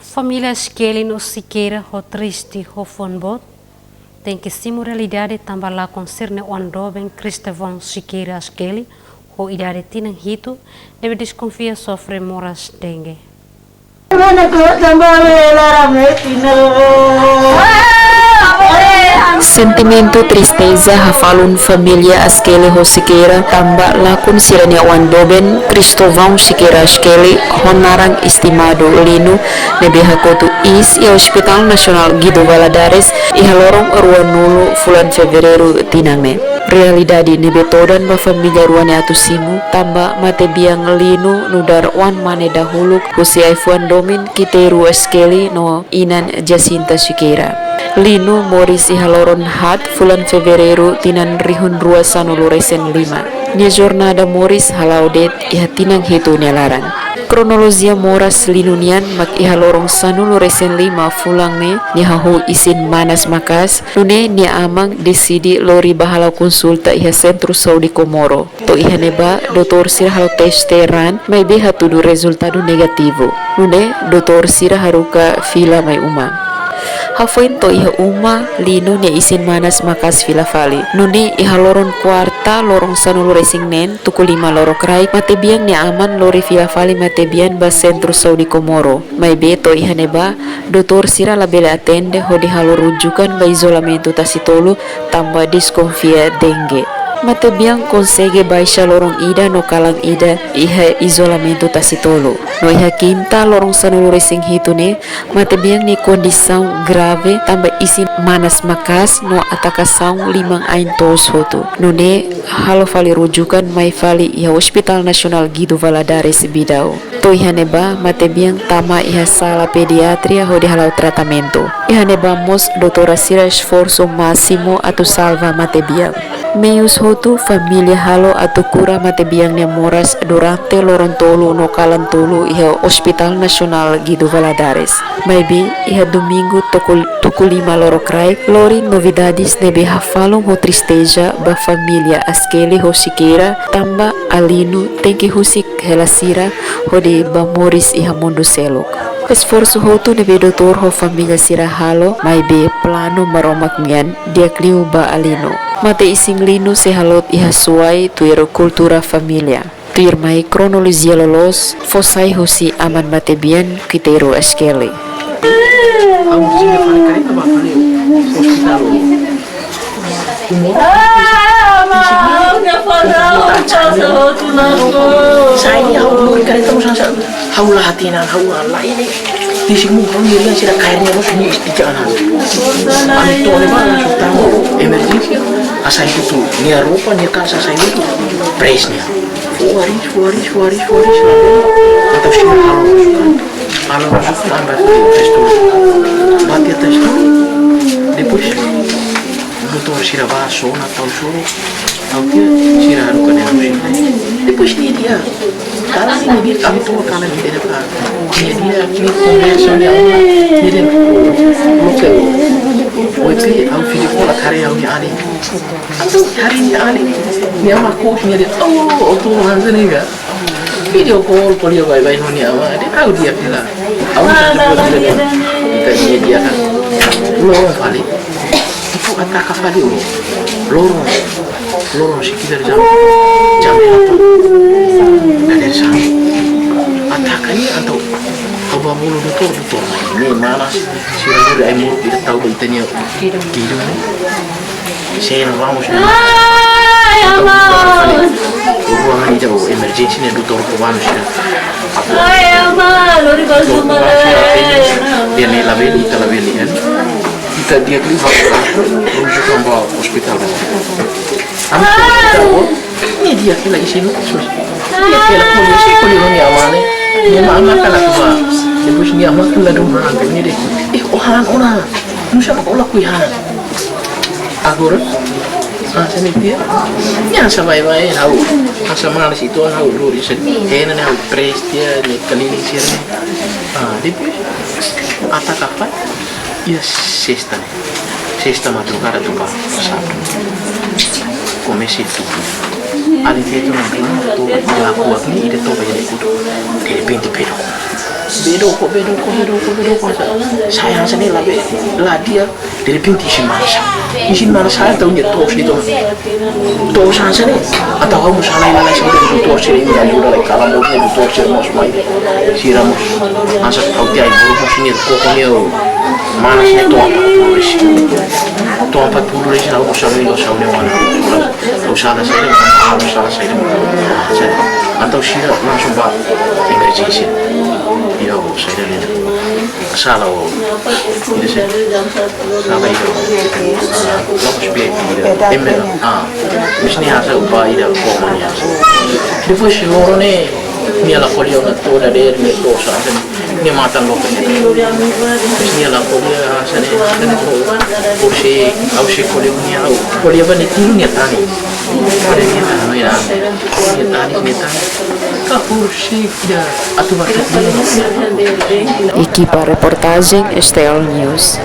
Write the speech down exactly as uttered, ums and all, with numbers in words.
Família Askeli no Siqueira ho triste ho fuan boot, tenke simu realidade tanba lakon sira-nia oan doben Cristovão Siqueira Askeli ho idade tinan hitu, ne'ebé deskonfia sofre moras dengue. Sentimentu tristeza hafalun família Askeli ho Siqueira tanba lakon sira-nia oan doben Cristovão Siqueira Askeli ho naran estimadu Lino, ne'ebé hakotu iis iha Hospital Nasionál Guido Valadares iha loron ruanulu fulan Fevereiru tinan ne'e. Realidade ne'ebé todan ba família rua ne'e atu simu, tanba matebian Lino nu'udar oan mane dahuluk husi ai-fuan domin Quiteiro Askeli no inan Jacinta Siqueira. Lino moris iha loron haat fulan Fevereiru tinan rihun rua sanulu resin lima. Nia jornada moris hala'o de'it iha tinan hitu nia laran. Kronolojia moras Lino nian mak iha loron sanulu resin lima fulan ne'e nia hahú isin manas maka'as, nune'e nia aman deside lori bá hala'o konsulta iha Sentru Saúde Comoro. To'o iha ne'ebá, doutór sira halo teste raan, maibé hatudu rezultadu negativu. Nune'e, doutór sira haruka fila mai uma. Hafoin to'o iha uma, Lino nia isin manas maka'as fila fali. Nune'e iha loron kuarta, loron sanulu resin neen, tuku lima lorokraik, matebian nia aman lori fila fali matebian ba Sentru Saúde Comoro. Maibé to'o iha ne'ebá, doutór sira labele atende hodi halo rujukan ba izolamentu tasi tolu, tanba deskonfia dengue. Matebian konsege baixa loron ida no kalan ida iha izolamentu tasi tolu. No iha kinta loron sanulu resin hitu ne'e, matebian nia kondisaun grave tanba isin manas maka'as no atakasaun liman-ain toos hotu. Nune'e halo fali rujukan mai fali iha Hospital Nasionál Guido Valadares Bidau. To'o iha ne'ebá, matebian tama iha sala pediatria hodi hala'o tratamentu. Iha ne'ebá mós doutór sira esforsu másimu atu salva matebian. Meius hotu família halo atu kura matebian nia moras durante loron tolu no kalan tolu iha Hospital Nasionál Guido Valadares. Maibé iha domingu tuku, tuku lima lorokraik, lori novidades ne'ebé hafalun ho tristeza ba família Askeli ho Siqueira, tanba Lino tenke husik hela sira hodi bá moris iha mundu seluk. Esforsu hotu ne'ebé doutór ho família sira halo, maibé planu Maromak nian di'ak liu ba Lino. Mate-isin Lino sei halot iha Suai, tuir kultura família. Tuirmai kronolojia loloos fó sai husi aman matebian Quiteiro Askeli. Sai, ha'u lori kareta, ha'u la hatene, ha'u la hatene. Di simu, ha'u lori sira kaer nia, ha'u simu istika ana. Ami to'o ne'ebá, langsung tama emerjénsia. Hasai hotu nia roupa, nia kalsa, hasai hotu. Pres nia. Waris, waris, waris, waris. Entaun sira halo masukan. Halo masukan, bati tes dulu. Bati tes dulu. Depois, doutór sira bá, sona, tau sona. Tau tiha, sira haruka nia halo sira. Depois nia dehan. Kalan nia dehan, ami to'o kalan nia dehan. Nia dehan, nia konversa nia, nia dehan. Loke. Oke, ha'u video call karik ha'u-nia alin. Entaun, karik nia alin, nia ama kos, nia dehan, "Oh, otu Hansen ini ka." Video call, ko'alia baibain ho nia ama, dehan, "Ha'u di'ak hela." Ha'u, ita nia di'ak kan. Loron fali. Entaun, ataka fali, oh. Loron. Loron sekitar jam, jam delapan. Dadeer-saan. Ataka nia, entaun, ha'u bá bolu doutór, doutór. Nia manas, sira lori ai-moruk, ita tau ba ita-nia kidung ne'e. Sena, vamos, ne'e. Ai, amá. Ruangan ida ho emerjénsia ne'e, doutór cubano sira. Ai, amá, lori ba suma. Doutór cubano sira atende. Dehan ne'e labele, ita labele, kan? Ita di'ak liu halo rujukan ba ospitál. Ami to'o ospitál, oh, nia di'ak hela isin, sus. Di'ak hela, ko'alia, sei ko'alia ho nia ama ne'e. Nia ama, ama kan atu bá. Depois nia ama kan ladún han, nia dehan, "Eh, oh han, ona. Nusá mak ó lakohi han?" Agora, ah, sá nia dehan, nia hasai baibain, ha'u. Hasai manas uitoan, ha'u lori sá. Hena ne'e ha'u pres tiha, nia kalini sira. Ah, depois, ataka fali, iha sesta ne'e. Sesta madrugada to'o ba sábadu. Komesa tuku. Alin feto na'in-rua, toba, ida lakohi, ida toba, ida kutu. Derrepente, pedra. Bedoko, bedoko, bedoko, bedoko. Sai hanesan ne'e la be, la di'ak. Derrepente isin-mana sa'e. Isin-mana sa'e entaun nia to'os de'it ona. To'os hanesan ne'e. Entaun ha'u mós halai, halai, sira doutór sira imi ajuda lai, kala mós doutór sira mós mai. Sira mós hanesan ha'u tiha ai-moruk mós nia koko nia manas ne'e to'o apá pulur isin. To'o apá pulur isin ha'u mós sala ida, sala ne'e mana. Ha'u sala saida, ha'u sala saida. Entaun sira langsung bá emerjénsia. Ida, saida ne'e. Sala o. Ida se. Sala ida. Vamos ver ida. Emela. Ah. Mas ne'e hanesan bá ida koko nia. Depois loron ne'e, nia la ko'alia ona to'o dadeer, nia to'o sa, nia matan loke. Mas nia la ko'alia hanesan ne'e, hanesan ne'e to'o. Por se, ha'u sei ko'alia nia, ha'u ko'alia ba nia tilun nia tanis. Ko'alia nia tanis, nia tanis, nia tanis. Ka por se ida atu ba tilun. Ekipa reportajen S T L News.